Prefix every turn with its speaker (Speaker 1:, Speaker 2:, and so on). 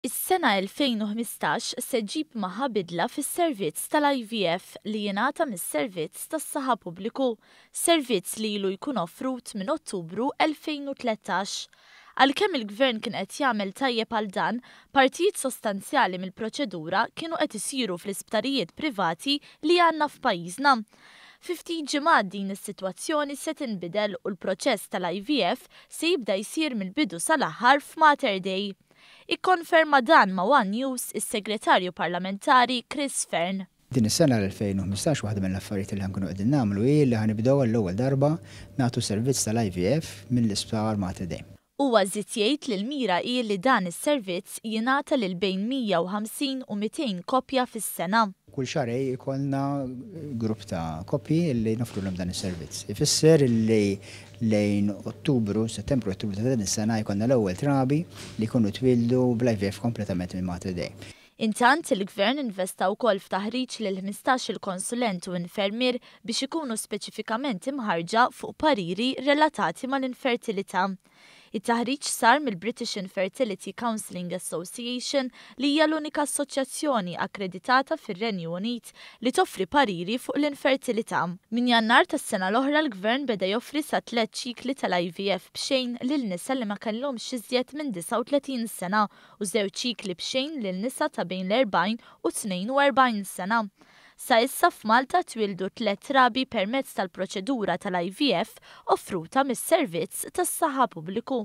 Speaker 1: Is-sena 2015 se ġġib magħha bidla fis-servizz tal-IVF li jingħata mis-Servizz tas-Saħħa Pubbliku, servizz li ilu jkun offrut minn Ottubru 2013. Għalkemm il-Gvern kien qed jagħmel tajjeb għal dan, partijiet sostanzjali mill-proċedura kienu qed isiru fl-isptarijiet privati li għandna f'pajjiżna. Fi ftit ġimgħat din is-sitwazzjoni se tinbidel u l-proċess tal-IVF se jibda jsir mill-bidu sal-aħħar f'Mater Dei. Ikkonferma dan ma' one News is-Segretarju Parlamentari Chris Fearne.
Speaker 2: Din is-sena l-2015 waħda mill-affarijiet li ħa nkunu qegħdin nagħmlu hi li ħa nibdew għall-ewwel darba nagħtu servizz tal-IVF mill-Isptar Mater Dei.
Speaker 1: Huwa żied jgħid li l-mira hi li dan is-servizz jingħata lil bejn 150 u 200 koppja fis-sena.
Speaker 2: Kull xahrejn ikollna grupp ta' koppji li noffrulhom dan is-servizz. Ifisser li lejn Ottubru, Settembru, Ottubru ta' din is-sena jkollna l-ewwel trabi li jkunu twieldu bl-IVF kompletament minn Mater Dei.
Speaker 1: Intant, il-Gvern investa wkoll f'taħriġ lil 15-il konsulent u infermier biex ikunu speċifikament imħarrġa fuq pariri relatati mal-infertilità. It-taħriġ sar mill-British Infertility Counselling Association li hija l-unika assoċjazzjoni akkreditata fir-Renju Unit li toffri pariri fuq l-infertilità. Minn Jannar tas-sena l-oħra l-Gvern beda joffri sa tliet ċikli tal-IVF b'xejn lil nisa li ma kellhomx iżjed minn 39 sena u żewġ ċikli b'xejn lil nisa ta' bejn l-40 u 42 sena. Sa issa f'Malta twieldu tliet trabi permezz tal-proċedura tal-IVF offruta mis-Servizz tas-Saħħa Pubbliku.